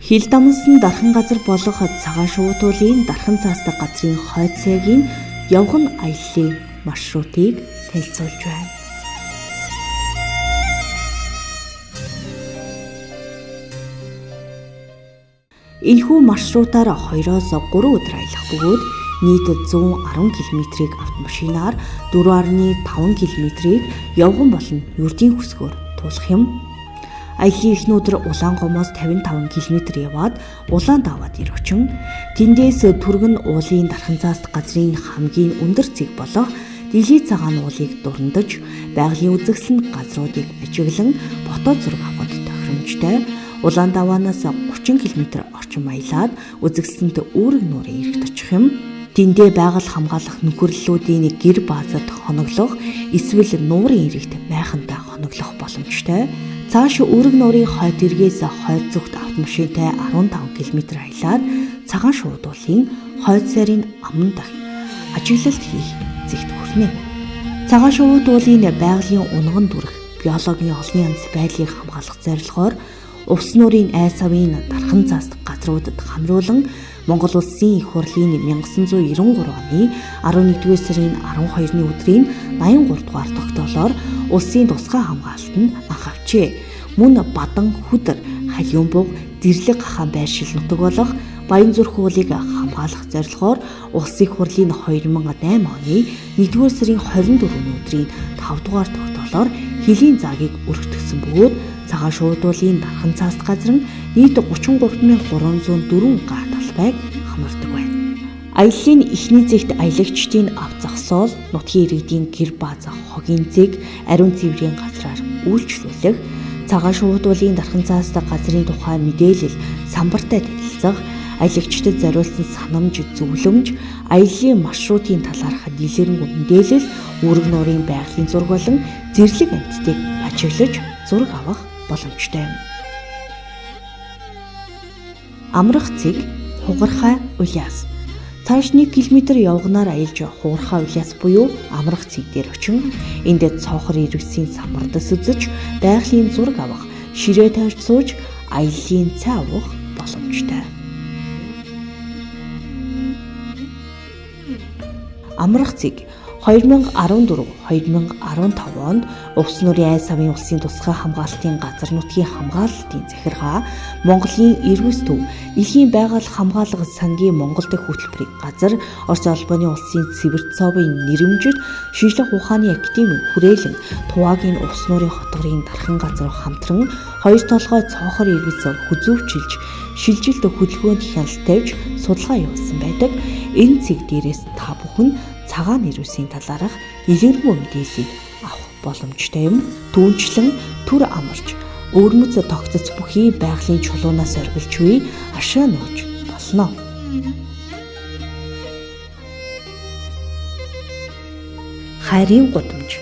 Хил дамнасан дархан газар болох Цагаан шувуутуулын дархан цаастай газрын хойд сайгийн явган аяллын маршрутыг танилцуулж байна. Энэхүү маршрутаар 2-оос 3 өдөр аялах бөгөөд нийт 110 км-ийг автомашинаар 4.5 км-ийг явган болон ердийн хөсгөөр туулах юм. Аяллын эхний өдөр Улаангомоос 55 км яваад Улаан даваад ирэвчин тэндээс түргэн уулын дархан цааст газрын хамгийн өндөр цэг болох Дэлхий цагаан уулыг дурандаж байгалийн үзэсгэлэнт газруудыг ажиглан фото зураг авахд тохиромжтой. Улаан даваанаас 30 км орчим аялаад үзэсгэлэнт үүрэг нуурын эрэгт очих юм. Тэндээ байгаль хамгаалах нөхөрлөлүүдийн гэр баазад хоноглох эсвэл нуурын эрэгт майхантай хоноглох боломжтой. Цааш үүрэг нуурын хойд эргээс хойд зүгт автомашинтай 15 км аялаад Цагаан шуудуулын хойд сайрын аман дах ажиглалт хийх зэгт хүрнэ. Цагаан шуудуулын байгалийн унган дүрх, биологийн олон янз байдлыг хамгаалах зорилгоор увс нуурын айс авын дархан цааст газруудад хамруулан Монгол Улсын их хурлын 1993 оны 11-р сарын 12-ны өдрийн 83 дугаар тогтоолоор улсын тусгай хамгаалтанд анх авчээ. Мөн Бадан хүдэр, Халиун буг, Зэрлэг гахаан байршил нутаг болох Баян зүрх уулыг хамгаалах зорилгоор Улсын их хурлын 2008 оны 1-р сарын 24-ний өдрийн 5 дугаар тогтоолоор хөлийн заагийг өргөтгсөн бөгөөд Цагаан шуудуулын дархан цааст газар нь нийт 33,304 га талбайг хамардаг байна. Аяллын эхний зэгт аялагчдын ав зогсоол, нутгийн иргэдийн гэр бааз, хогийн зэг, ариун цэврийн газраар үйлчлүүлэх, Цагаан шуудуулын дархан цааст газрын тухай мэдээлэл самбартай танилцах, аялагчдад зориулсан санамж, зөвлөмж, аяллын маршрутын талаарх дэлгэрэнгүй мэдээлэл, үүрэг нуурын байгалийн зураг болон зэрлэг амьтдыг ажиглаж зураг авах боломжтой юм. Амрах цэг Хугархай улиас. Цааш 1 км явганаар аялж Хугархай улиас буюу амрах цэг дээр очин энд цоохор ирвэсийн самбардас үзэж байгалийн зураг авах, ширээ тойрч сууж аяллын цай уух боломжтой. Амрах цэг 2014-2015 онд Увс нуурын айс авын улсын тусгай хамгаалтын газар нутгийн хамгаалалтын захиргаа, Монголын эрүүс төв, Дэлхийн байгаль хамгаалах сангийн Монгол дахь хөтөлбөрийн газар, Орос улбаны улсын Северцовын нэрэмжит шинжлэх ухааны академийн хүрээлэн Тувагийн Увс нуурын хотгорын дархан газар хамтран хоёр толгой цоохор ирвэс хүзүүвчилж шилжилт хөдөлгөөнд хяналт тавьж судалгаа явуулсан байдаг. Энэ цэг дээрээс та бүхэн цагаан ирвэсийн талаарх дэлгэрэнгүй мэдээллийг авах боломжтой юм. Түүнчлэн түр амарч өвөрмөц тогтц бүхий байгалийн чулуунаас оргилж буй ашаа нууж болно. Хайрын гудамж.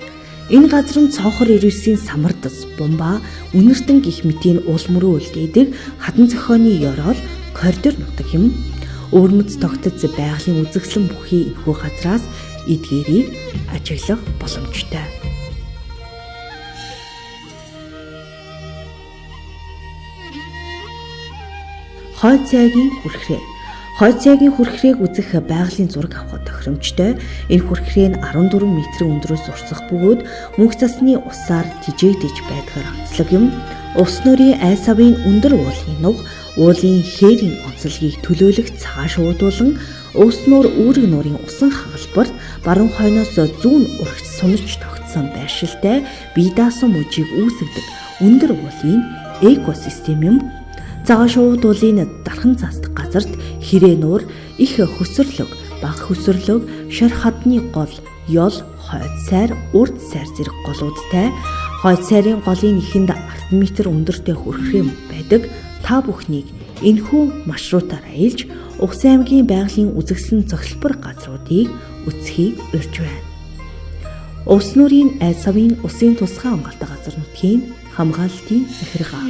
Энэ газар нь цоохор ирвэсийн самардас, бумбаа, үнэртэн гих мэтийн уул мөрөө үлдээдэг хатан зохионы ёроол коридор нутаг юм. Өвөрмөц тогтц байгалийн үзэсгэлэн бүхий энэхүү газраас эдгээрийг ажиглах боломжтой. Хойд сайгийн хүрхрээ. Хойд сайгийн хүрхрээг үзэх байгалийн зураг авах тохиромжтой. Энэ хүрхрээ нь 14 метрийн өндрөөс урсах бөгөөд мөнх цасны усаар тижээгдэж байдгаар онцлог юм. Увс нуурын айс авын өндөр уулын нуг, уулын хээрийн онцлогийг төлөөлөх цагаан шуудуулан Увс нуур үүрэг нуурын усан хагалбарт баруун хойноос зүүн урагт сунаж тогтсон байршилтай бие даасан мужийг үүсгэдэг өндөр уулын экосистем юм. Цагаан шуудуулын дархан цааст газарт хэрээ нуур, их хөсөрлөг, бага хөсөрлөг, шар хадны гол, ёл, хойд сайр, урд сайр зэрэг голуудтай хойд сайрын голын эхэнд 10 метр өндөртэй хүрхрээ байдаг. Та бүхнийг энэхүү маршрутаар аялж Увс аймгийн байгалийн үзэсгэлэн зохилбор газруудыг үзэхийг урьж байна. Увс нуурын айс авын усын тусгай хамгаалалтын газар нутгийн хамгаалалтын захиргаа.